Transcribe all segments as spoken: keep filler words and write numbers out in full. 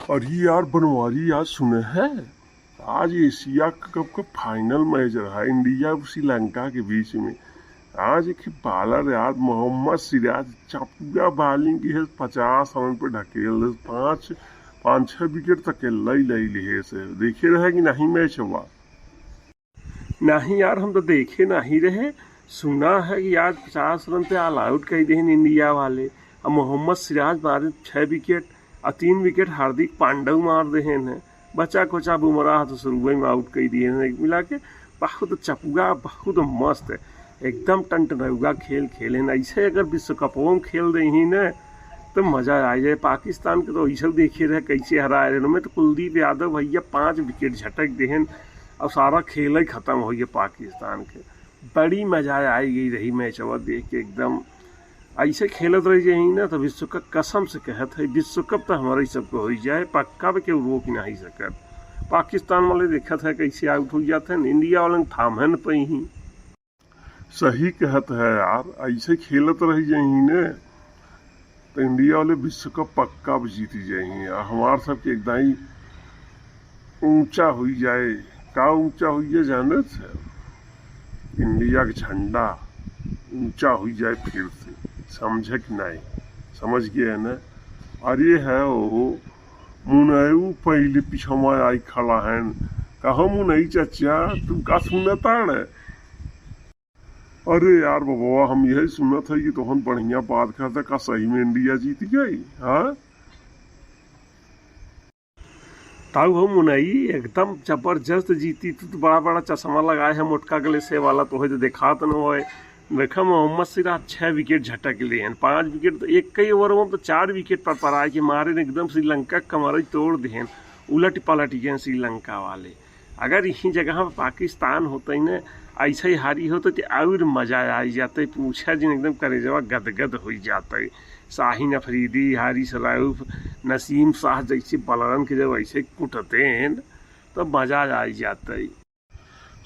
अरे यार बनवारी, आज सुने है, आज एशिया कप का फाइनल मैच रहा इंडिया और श्रीलंका के बीच में। आज एक bowler यार, मोहम्मद सिराज, चपुआ बॉलिंग की है, पचास रन पे ढकेल दे, पाँच पाँच छः विकेट तक के लई लई लिए से। देखे रहे कि नहीं मैच हुआ? नहीं यार, हम तो देखे नहीं रहे। सुना है कि आज पचास रन पे ऑल आउट कर देहन इंडिया वाले। अब मोहम्मद सिराज मारे छः विकेट और तीन विकेट हार्दिक पांड्या मार देहन है। बचा खोचा बुमराह तो शुरुए में आउट कर दिए हैं। मिला के बहुत चपुआ, बहुत मस्त है, एकदम टंटनौआ खेल खेले हैं। ऐसे अगर विश्व कपो में खेल देही न तो मजा आ जाए। पाकिस्तान के तो ऐसे देखे रहे कैसे हराए रहे। में तो कुलदीप यादव भैया पाँच विकेट झटक देहन और सारा खेल ही खत्म हो गया पाकिस्तान के। बड़ी मजा आई गई रही मैचवा देख के एकदम। ऐसे खेलत रह जाई ना तो विश्व कप, कसम से कहत है, विश्व कप तो हमारे सबको हो जाए, पक्का पे केहू रोक नहीं सकत। पाकिस्तान वाले देखत है कैसे आउट हो जाते हैं, इंडिया वाले थाम है न पही। सही कहत है यार, ऐसे खेलत रह जाई ने तो इंडिया वाले विश्व कप पक्का अब जीत जाई। आ हमार सबके एकदम ऊंचा हुई जाए। का ऊंचा हुई जाए जाने से? इंडिया के झंडा ऊंचा हुई जाए फिर से। समझे कि नहीं? समझ गए है ना? अरे है ओ मुनऊ पहले पिछवा आई खड़ा है। कहो मुनई चाचा, तू का सुनता है? अरे यार बबवा, हम यही सुनत है कि तोहन बढ़िया बात करता, का सही में इंडिया जीत गई? हाँ, ताऊ हो मुनई, एकदम जबरदस्त जीती। तू तो बड़ा बड़ा चश्मा लगाए है, मोटका गले से वाला, तोहे तो देखात न होए। देखा मोहम्मद सिराज छह विकेट झटक लिए हैं, पांच विकेट तो एक ही ओवर में तो चार विकेट पर पर आए के मारे ने एकदम श्रीलंका कमर ही तोड़ देहन, उलट पलट गए श्रीलंका वाले। अगर यही जगह पर पाकिस्तान होते न, ऐसे ही हारी होते तो और मजा आ जाते। पूछा जिन, एकदम करेजवा गदगद हो जाते। शाहीन अफरीदी, हारिस रऊफ, नसीम शाह जैसे बॉलरन के जब ऐसे कुटते हैं तो मजा आ जाते।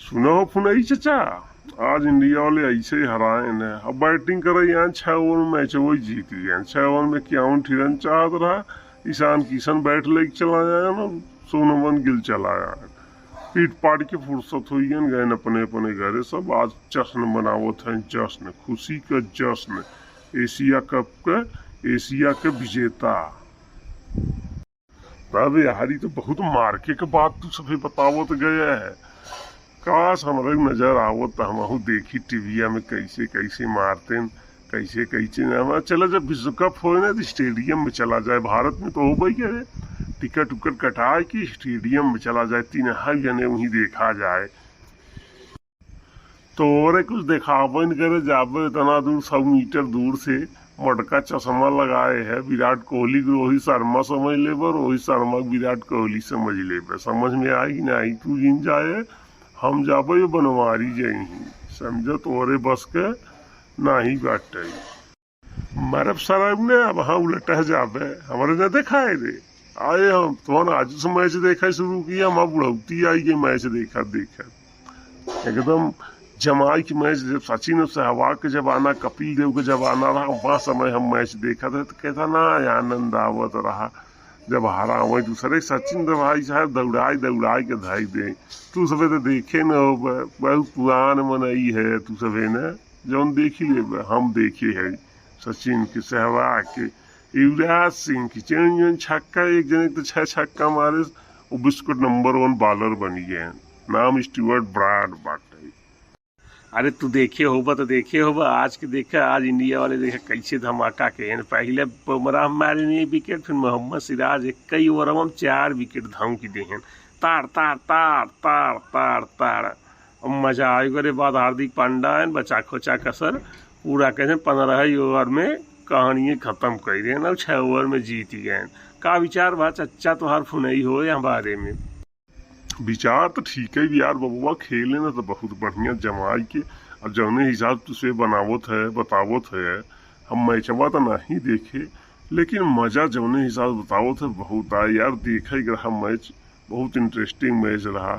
सुनो फुनई चचा, आज इंडिया वाले ऐसे ही हराए न। अब बैटिंग करे यहाँ छह ओवर में मैच वही जीत गए। छह ओवर में इक्यावन रन चाहत रहा, ईशान किशन बैट लेके चला जाए ना, शुभमन गिल चला जाए। पीट पाट के फुर्सत हो गए, गए अपने अपने घरे। सब आज जश्न मनावत हैं, जश्न, खुशी का जश्न। एशिया कप का, एशिया के विजेता। तब यार, ई तो बहुत मार्के के बात तू सभे बतावत गया है। काश हमरे नजर आवत त हमहू देखी टीविया में कैसे कैसे मारते हैं, कैसे कैसे ना। हमारा चला, जब विश्व कप होए ना तो स्टेडियम में चला जाए। भारत में तो हो गई है, टिकट उकट कटाए कि स्टेडियम में चला जाए, तीन हाई जने वहीं देखा जाए। तोरे कुछ देखाबे न करे, जाबे इतना दूर, सौ मीटर दूर से, मोटका चश्मा लगाए है, विराट कोहली के रोहित शर्मा समझ लेबे, रोहित शर्मा के विराट कोहली समझ लेबे। समझ में आई कि नहीं? तू जिन जाए, हम जाबे, ये बनवारी जाई, समझ, तोरे बस के नहीं बाटे। मरब सरब ने, अब हाँ उलटह जाबे, हमरे न देखाए रे। आए हम, तोहन आज से मैच देखा शुरू किया, हम बुढ़ौती आई गई मैच देखा देखा। एकदम जमाई के मैच, जब सचिन और सहवाग के जमाना, कपिल देव के जमाना रहा, वहाँ समय हम मैच देखा थे, तो कहता ना आनंद आवत रहा। जब हरा वही दूसरे सचिन तो भाई साहब दौड़ाई दौड़ाई के धाई दे। तू सबे तो देखे न हो, ब-, बहुत पुरान मनई है तू सबे न, जौन देखी लेबे, हम देखे है सचिन के, सहवाग के, युवराज सिंह के, जौन जौन छक्का, एक जने के तो छह छक्का मारे, वो विश्व के नंबर वन बॉलर बनी गए। नाम स्टुअर्ट ब्रॉड बाटे। अरे तू देखे होबा तो देखे होबा, आज के देखा, आज इंडिया वाले देखा कैसे धमाका के हैं। पहले बुमराह मारे नहीं विकेट, फिर मोहम्मद सिराज एक कई ओवर में चार विकेट धमकी दे हैं, ताड़ ताड़ ताड़ ताड़ ताड़ ताड़। अब मजा आए करे बाद हार्दिक पांड्या हैं, बचा खोचा कसर पूरा कहते हैं, पन्द्रह ही ओवर में कहानियाँ खत्म कर दें और छः ओवर में जीत गए। का विचार बा चच्चा तोहार फुनई हो या बारे में? विचार तो ठीक है यार बबुआ, खेले ना तो बहुत बढ़िया जमाई के। अब जौने हिसाब तुझे बनावत है, बतावत है, हम मैचवा तो नहीं देखे, लेकिन मजा जौने हिसाब बतावत है बहुत आए यार। देखे के रहा मैच, बहुत इंटरेस्टिंग मैच रहा।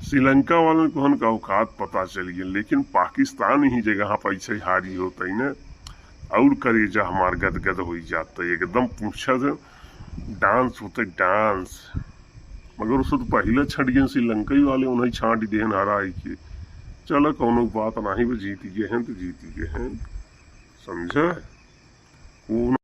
श्रीलंका वालन कोहन का औकात पता चल गया, लेकिन पाकिस्तान ही जगह पर ऐसे हारी होता ही ना, और करेजा हमार गदगद हो जाता है एकदम। पूछा था डांस होते डांस। मगर उससे तो पहिले छट गए श्रीलंकई वाले, उन्हें छांट देहन हराई के। चलो, कौनो बात नहीं, वो जीत गए हैं तो जीत गए हैं, समझे? वो